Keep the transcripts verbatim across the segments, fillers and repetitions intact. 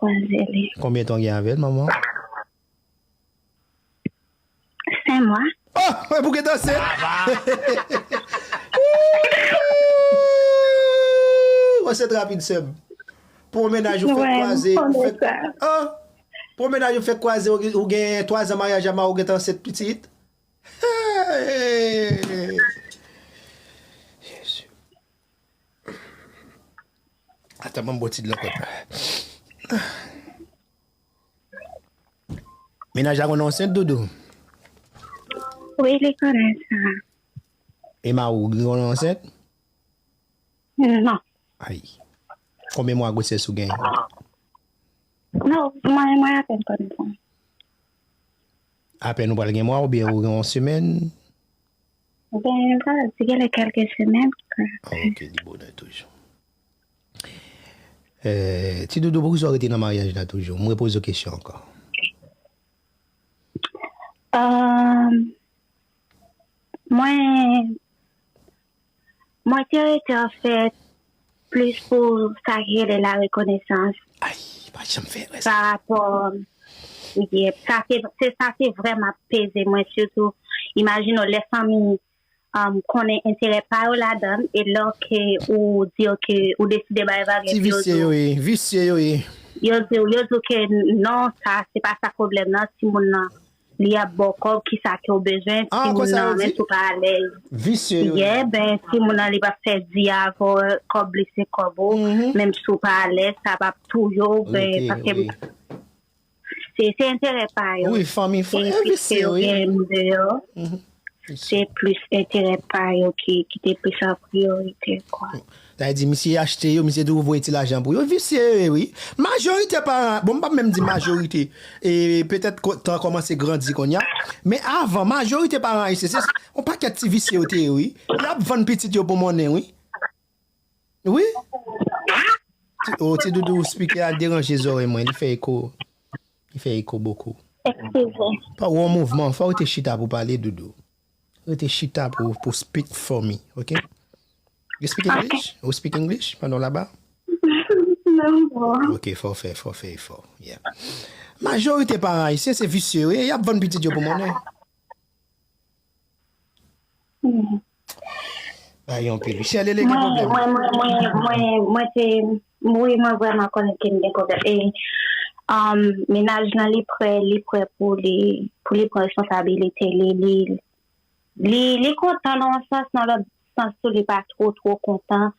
kwaze li. Konbyen tan w gen avè l, manman? Senk mwa. Oh, mwen pou gentan ansent. Ou ansent rapid, sè m. Pou yon mennaj ou fèk kwaze, ou fèk, ah, pou yon mennaj ou fèk kwaze, ou gen twa zan maryaj a, ou gentan ansent pitit. Hey! Jezi. Atan, ban m bwè ti dlo ankò. Mennaj la konnen w ansent, Doudou? Wi, li konnen sa. E mari w konnen w ansent? Non. Ay. Konbyen mwa gwosès ou genyen? Non, mwen, mwen apèn konnen sa. Apèn ou pral gen mwa oubyen ou gen yon semèn? Ben, sa di gen kèlke semèn. Ah, ok, li bonè toujou. Eh, ti Doudou, poukisa w rete nan maryaj la toujou? Mwen poze w kesyon ankò. Um, mwen, mwen te rete anfèt plis pou sa ki rele la rekonesans. Ay, pa janm fè erè sa. Pa rapò, yeah, sa se, se sa se vrèman peze mwen, sitou imajine w lè fanmi um, konnen enterè pa yo ladan, e lè ke ou di yo ke ou deside bay vag, ti visye yo ye, visye yo ye. Yo di yo di ke non, sa se pa sa pwoblèm nan, timoun nan li ap ba w kòb, kisa ke w bezwen, Ah, timoun konsa yo nan, di? Menm si w pa alèz. Visye yo ye. Yeah, ben timoun nan li pa fè di avè w, kòb li se kòb ou, Mhm. Menm si w pa alèz, sa pa touye w, ben Ok, paske wi. se se enterè pa yo. Wi, fanmi, fa- E e piske visye yo yo ye. Gen deyò, Mhm. se plis enterè pa yo ki, ki te plis an priyorite, kwa. Sa vle di, misye achte yo, misye tou voye ti lajan pou yo. Visye yo ye, wi. Majorite paran, bon, m p ap menm di majorite, e petèt ko- tan kòmanse grandi kounye a, men avan, majorite paran ayisyen, se yon pakèt ti visye yo te ye, wi. Y ap vann pitit yo pou monnen, wi. Wi. Ti- O, ti Doudou, spikè a deranje zòrèy mwen, li fè eko. Li fè eko bokou. Eskize. Pa ou an mouvman, fò ou te chita pou pale, Doudou. Ou te chita pou, pou speak for me, ok? You speak English? Ou speak English pandan w laba? Non, bon. Ok, fò w fè, fò w fè efò. Yeah. Majorite paran ayisyen se visye yo ye, y ap vann pitit yo pou monnen. Mm. Bay yon pil. Chèlele gen Mwen, pwoblèm. mwen, mwen, mwen, mwen, mwen te, wi, mwen vrèman konnen ke m gen pwoblèm. E um, mennaj lan, li prè, li prè pou li, pou li pran responsabilite li, li, li, li kontan nan yon sans, nan lòt sans tou, li pa two, two kontan,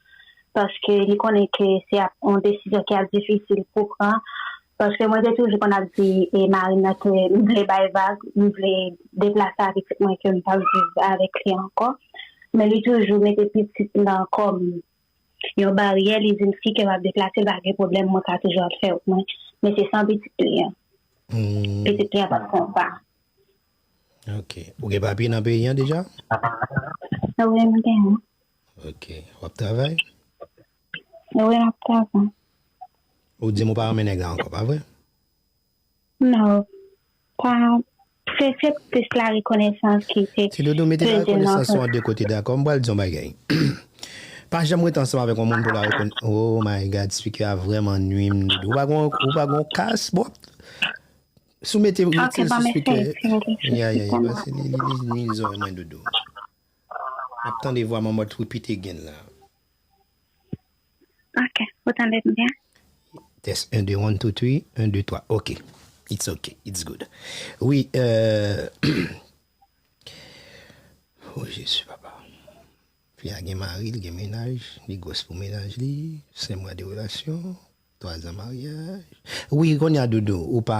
paske li konnen ke se ap, yon desizyon ki ap difisil pou pran, paske mwen te toujou konn ap di e mari m nan ke m vle bay vag, m vle deplase avèk pitit mwen, ke m p ap viv avèk li ankò, men li toujou mete pitit lan kòm yon baryè, li di m si ke m ap deplase, l pa gen pwoblèm, mwen ka toujou ap fè wout mwen, men se san pitit li an. Hmm, Pitit li an p ap konsa. Ok. Ou gen papye nan peyi an deja? Wi, m gen. Ok. W ap travay? Wi, m ap travay. Ou di m ou pa renmen nèg la ankò, pa vre? Non. Pa, se, se plis la rekonesans ki te. Ti Doudou, mete la Peze nan rekonesans ou an de kote, dakò? M pral di yon bagay. Pa janm rete ansanm avèk yon moun pou la rekonesans. Oh my God, speaker a vrèman nwi m, Doudou. Ou pa gon, ou pa gon kas, bro? Si w mete, Ok, retire bon, sou mwen speaker. fè, fè, fè, Ya, ya, ya, fè, paske li, li, li nwi zòrèy mwen, Doudou. M ap tande vwa m an mòd repeat again la. Ok, ou tande m byen? Test un, deux, one, two, three, un, deux, trois. Ok. It's ok. It's good. Wi, euh... Oh, Jezi, papa. Fi a gen mari, l gen mennaj, li gwòs pou mennaj li, senk mwa de relasyon, twa zan maryaj. Wi, kounye a, Doudou, ou pa,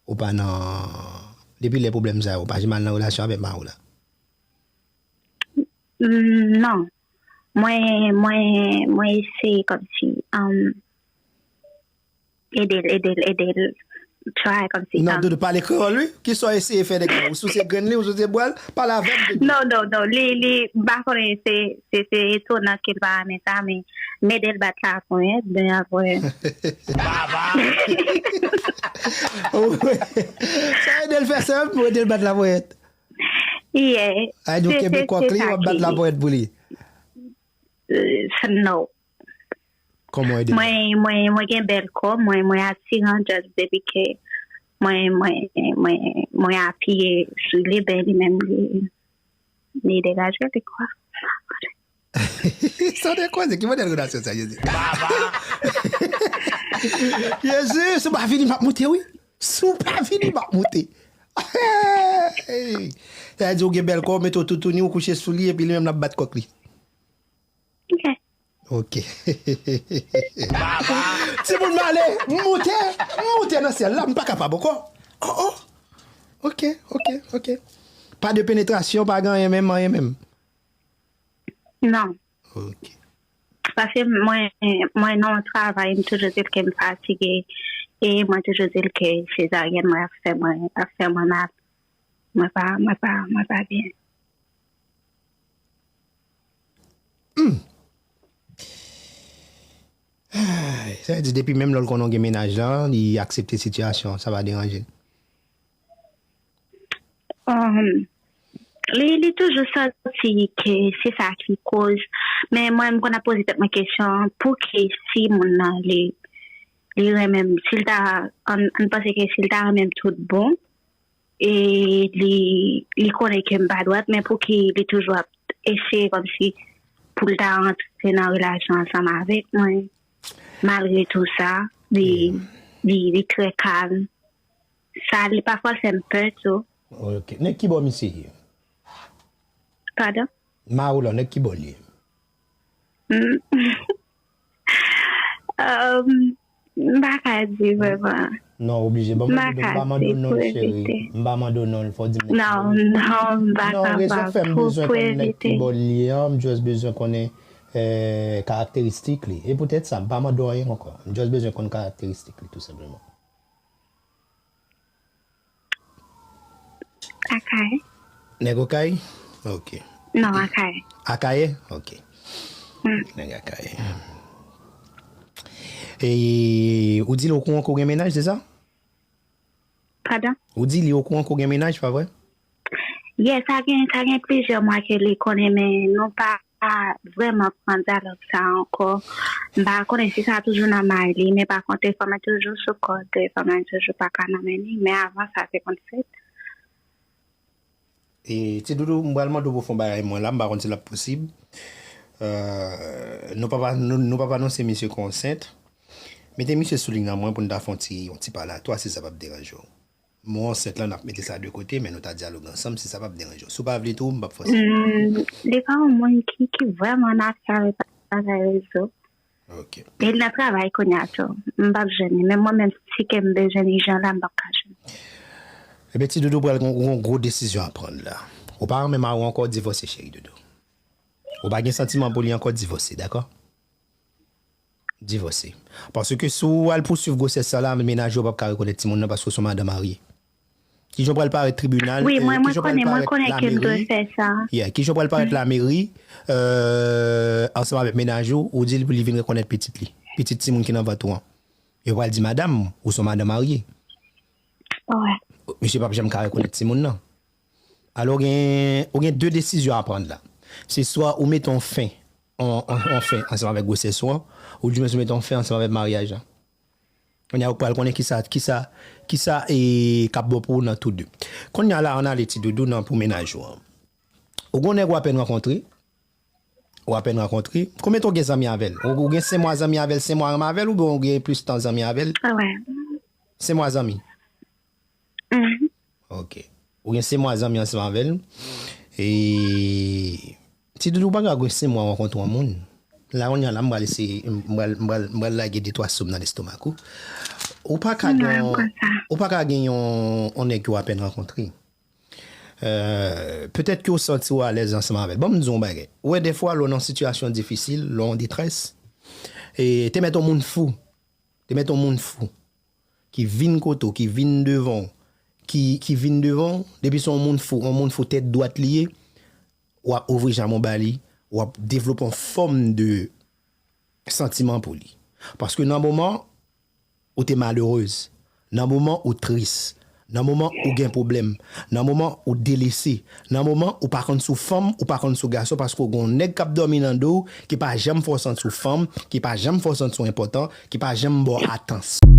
ou pa nan, depi lè pwoblèm sa yo, ou pa janm al nan relasyon avèk mari w la? Mm, non. Mwen, mwen, mwen eseye kòmsi, um, ede l, ede l, ede l, try kòmsi. Non, um, Doudou, pale kreyòl, wi. Kisa w eseye fè nèg la? Ou souse grenn li, ou souse bwa l? Pale avè m, Doudou. Non, non, non. Li, li, m pa konnen se, se, se etonan ke l pa renmen sa, men m ede l bat laponyèt, ben apre. Sa ede l fè sa, pou ede l bat laponyèt. Yeah. Ay, nou kenbe kòk li, w ap bat laponyèt pou li. Euh, no. Kòman w ede l? Mwen, mwen, mwen gen bèl kò, mwen, mwen atiran just depi ke mwen, mwen, mwen, mwen apiye sou li, ben li menm li, li degaje li kwa. Sa w te koze, ki modèl relasyon sa, Jezi? Jezi, si w pa vini, m ap monte, wi. Si w pa vini, m ap monte. Hey! Sa vle di ou gen bèl kò, ou mete w toutouni, ou kouche sou li, epi li menm l ap bat kòk li. Ok. Ok. Timoun m ale, m moute, m moute nan syèl la, m pa kapab ankò. Oh, oh. Ok, ok, ok. Pa de penetrasyon, pa gen anyen menm, anyen menm. Non. Ok. Paske mwen, mwen nan yon travay, m toujou di l ke m fatige. E mwen toujou di l ke sezaryèn mwen ap fè mwen, ap fè mwen mal. Mwen pa, mwen pa, mwen pa byen. Ay, sa vle di depi menm lè l konnen w gen mennaj lan, li aksepte sitiyasyon an, sa pa deranje l. Um, li, li toujou santi ke se sa ki koz. Men mwen, m konn ap poze tèt mwen kesyon, pouki si moun nan li, li renmen m, si l ta, ann, ann panse ke si l ta renmen m tout bon, e li, li konnen ke m pa dwat, men pouki li toujou ap eseye kòmsi pou l ta rantre nan relasyon ansanm avèk mwen, malgre tou sa, li, li, li trè kalm. Sa, li pafwa l fè m pè tou. Ok. Nèg ki bò misye ye? Padan? Mari w lan, nèg ki bò l ye? Mm. Um, m pa ka di vrèman. Non, oblije. Ban mwen do, m pa mande w non l, cheri. M pa mande w non l, fò w di m nèg ki bò l ye. Non, non, m pa kapab. Non, rezon k fè m bezwen konnen nèg ki bò l ye an, m just bezwen konnen eh, karakteristik li. E poutèt sa, m pa mande w anyen ankò. M just bezwen konn karakteristik li, tou senpleman. Akayè. Nèg Okay? Ok. Non, Akayè. Akayè? Ok. Mm. Nèg Akayè. E ou di l okouran ke w gen mennaj, se sa? Padan? Ou di li okouran ke w gen mennaj, pa vre? Yes, sa gen, sa gen plizyè mwa ke li konnen, men nou pa vrèman pran dyalòg sa ankò. M pa konnen si sa toujou nan may li, men pa kont telefòn mwen toujou sou kòd, telefòn mwen toujou pa ka nan men li, men avan sa te konn fèt. E, Ti Doudou, m pral mande w pou fè yon bagay mwen la, m pa konn si l ap posib. Euh, nou pa, pa, nou, nou pa anonse misye ke w ansent. Mete misye sou liy nan mwen pou n ta fè yon ti, yon ti pale a twa, si sa p ap deranje w. Mo ansent lan, n ap mete sa de kote, men nou ta dyaloge ansanm, si sa p ap deranje w. Si w pa vle tou, m p ap fòse. Hmm, li pa yon moun ki, ki vrèman nan afè bagay rezo. Ok. E l nan travay kounye a tou. M p ap jwenn li. Men mwen menm, si ke m bezwen li jan la, m p ap ka jwenn li. Ebyen, Ti Doudou pral gon, gon gwo desizyon a pran la. Ou pa renmen mari w ankò, divòse, cheri Doudou. Ou pa gen santiman pou li ankò, divòse, dakò? Divòse. Paske si w al pouswiv gwosès sa la, mennaj ou p ap ka rekonèt timoun nan paske w se yon madanm marye. Kijan w pral parèt tribinal, Wi, eh, mwen, mwen kijan w pral konnen, mwen parèt konnen ke m dwe lameri, fè sa. yeah, kijan w pral parèt lameri, euh, ansanm avèk mennaj ou, ou di l pou li vin rekonèt pitit li, pitit timoun ki nan vant ou an. Yo pral di, madanm, ou se yon madanm marye. Wè. Misye p ap janm ka rekonèt timoun nan. Alò, ou gen, ou gen de desizyon a pran la. Se swa ou mete yon fen, yon, yon, yon fen ansanm avèk gwosès ou an, oudimens ou mete yon fen ansanm avèk maryaj la. Kounye a, ou pral konnen kisa, kisa, kisa, e, k ap bon pou ou nan tou de. Kounye a la, ann ale Ti Doudou nan pou mennaj ou an. Ou gon nèg ou apèn rankontre, ou apèn rankontre. Konbyen tan ou gen zanmi avè l? Ou, ou gen senk mwa zanmi avè l, senk mwa renmen avè l, oubyen ou gen plis tan zanmi avè l? Wè. Senk mwa zanmi? Mhm. Ok. Ou gen senk mwa zanmi ansanm avè l. E Ti Doudou, ou pa ka gen senk mwa rankontre yon moun. La, kounye a la, m pral eseye, m pral, m pral, m pral lage de twa sòm nan lestomak ou. Ou pa ka Non, gen, m konn sa. Ou pa ka gen yon, yon nèg ke w apèn rankontre. Euh, petèt ke w santi w alèz ansanm avè l. Ban m di w yon bagay. Ou wè, dèfwa, lè w nan sitiyasyon difisil, lè w an detrès, e te mèt yon moun fou. Te mèt yon moun fou. Ki vin kote w, ki vin devan w, ki, ki vin devan w, depi se yon moun fou, yon moun fou tèt dwat li ye, w ap ouvri janm ou ba li, w ap devlope yon fòm de santiman pou li. Paske nan moman, ou te malerez. Nan moman, ou tris. Nan moman ou gen pwoblèm, nan moman ou delese, nan moman ou pa konn si w fanm, ou pa konn si w gason, paske w gen yon nèg k ap dòmi nan do w, ki pa janm fè w santi w fanm, ki pa janm fè w santi w enpòtan, ki pa janm ba w atansyon.